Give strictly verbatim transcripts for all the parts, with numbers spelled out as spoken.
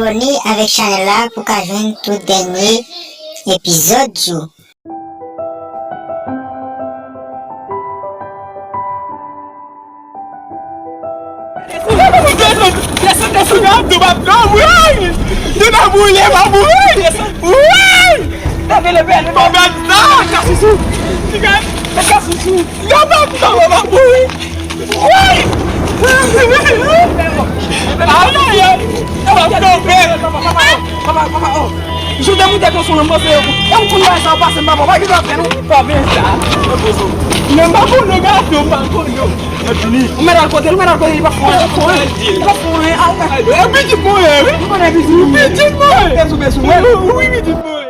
Abòne avèk chanèl la pou w ka jwenn tout dènye epizòd yo. Desann, desann, desann, desann, desann, woy! Desann, woy, leve, woy! Woy! Leve, leve, leve! Bon, gad sa! Kaka sousou! Kaka sousou! Gad sa, papa, papa, woy! Woy! Ay, ay, ay! Papa, papa, papa, papa, oh! Jou de moute konson nan manje yo. E ou konn bagay sa yo pase m papa, pa gen zafè non. Pa vin sa. Men m pa konn non gato, m pa konn non. Ou mèt al kote, ou mèt al kote, li pa fon, li pa fon, li pa fon, a ou mèt. E pitit mwen ye, wi. Ou konnen pitit mwen ye. Pitit mwen ye. Bezou, bezou, wi. Wi, pitit mwen ye.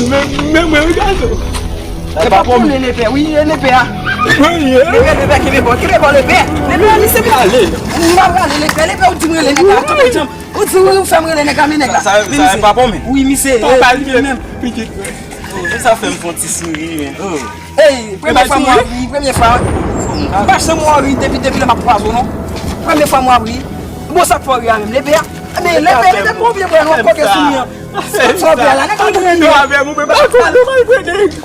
Men, men, men, regarde. E pa pou mwen, lepè, wi, e lepè a. Wi, e. Lepè, lepè, kenbe kò, kenbe kò, lepè. Lepè, li se ale. M pa prale, lepè, lepè, ou di m rele nèg la, kanpe djanm. Ou di ou fè m rele nèg la, men nèg la. Sa, sa, sa, e pa pou mwen. Wi, misye, e, li menm. Pitit mwen. Oh, sa fè m fè yon ti souri, men. Oh. Ey, premye fwa m wè ri, premye fwa. M pa janm wè ri depi, depi lè m ap kwaze w, non. Premye fwa m wè ri. Bon, sa k fè w ri a menm, lepè a? Men, lepè, lepè, konbyen bwè nou ap koke sou li an? Sa k fè w ri a la? Nèg la konbyen bwè?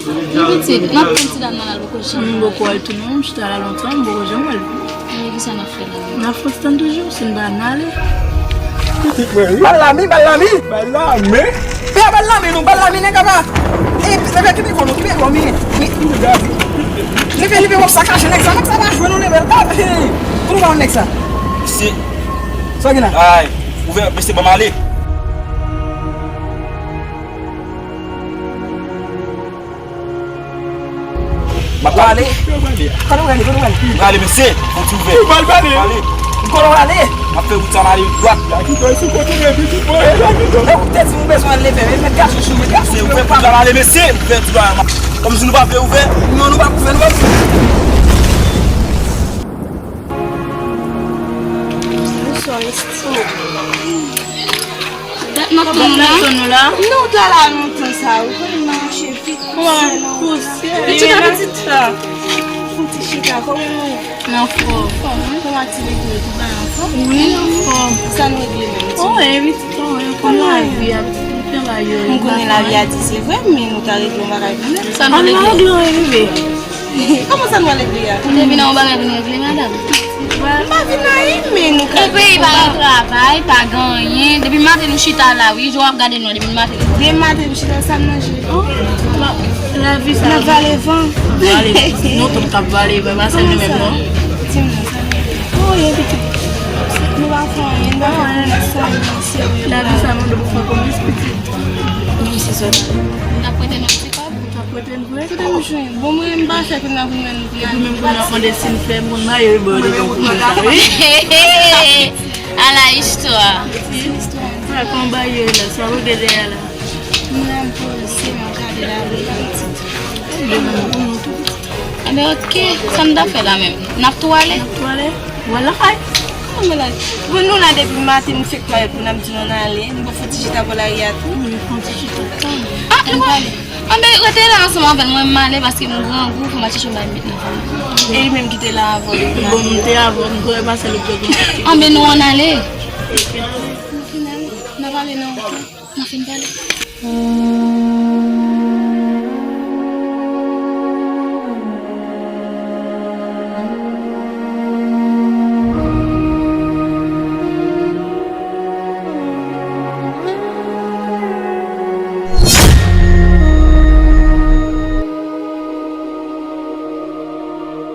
Pitit, n ap tann ti dam nan la, l poko janm. M poko wè l tou non, m chita la lontan, m poko janm wè l. E kisa n ap fè la? N ap fè tann toujou, si n pa nan ale. Pitit mwen, wi. Bal lame, bal lame. Bal lame. Pè, bal lame, non, bal lame, nèg apa. E, nèg la ki pi gwo, non, ki pi gwo, men. Li fè, li fè wòp sa kache, nèg sa, nèg sa pa jwe, non, nèg la. Kote w ba nèg sa? Mesye. Sa gen la? Ay, ouvè, mesye, ban m ale. M ap pale. Kote w prale? Kote w prale? Kote w prale? M prale, mesye. Fon ti ouvè. Ou pral pale? Pale. Kote w prale? M ap fè wout sa m ale dwat. Dakito, sou kote w ye, pitit mwen? Dakito. E ou te di m bezwen leve, men met gason sou mwen, gason. Mesye, ouvè pou m ale, mesye. Ouvè ti dwa. Kòmsi nou pa vle ouvè. Non, nou pa ouvè, nou pa ouvè. Bonswa, mesye. Dat n ap tann ou la? Non, w ta la lontan sa, wi. Konnen m mache vit, pousyè nan. Pitit a pitit la. Fon ti chita, kòman w ye? N anfòm. Kòman ti bebe yo, tout bagay anfòm? Wi, anfòm. Sa n regle menm, ti? Oh, e pitit, oh, e, kòman lavi a, pitit, kòman yo ye? M konnen lavi a di se vre, men nou ta regle yon bagay kanmenm. Sa n regle? An regle, wi, bebe. Kòman sa nou al regle a? Ou te vin nan yon bagay pou nou regle, madanm? M pa vin anyen, men nou ka. Epi pa gen travay, pa gen anyen. Depi maten nou chita la, wi, jan w ap gade nou an, depi maten. Depi maten nou chita, sa n manje? Oh, la, lavi sa. N ap vale van. Vale, nou tout k ap vale van, pa sèl nou menm, non. Di m non, sa nou ye? Oh, ye pitit. Nou pa fè anyen, nou pa fè komès, sa, nou serye. Lavi sa mande pou fè komès, pitit. Non, se sa. N ap prete nou ti kòb. Ou t ap prete n vre? Kote m jwenn? Bon, mwen, m pa fè kounye a pou mwen, pou mwen. Epi menm kounye a, mande si n fè moun marye, wi, bò, li gen pou fè sa, wi. Ala istwa. Frè, kòman bagay yo ye la? Sa w gen dèyè la? M la, m poze, m ap gade la, wi, pitit. Ebyen, ok. Sa n ta fè la menm? N ap tou ale? N ap tou ale? Wè lakay? Kòman mwen la? Bon, nou la depi maten, nou fèk parèt pou n ap di nou n ale. Nou pa fè ti chita bò lari a tou? Wi, fè yon ti chita. Ah, nou pa. Anben, rete la ansanm avè l, mwen m ale paske m grangou, fò m al chèche yon bagay m met nan vant mwen. E li menm ki te la avan w depi maten? Bon, m te avan, m konnen pase lòt bò. Anben, nou ann ale. Nou fin ale? N ap ale nan wout la. N ap fin pale.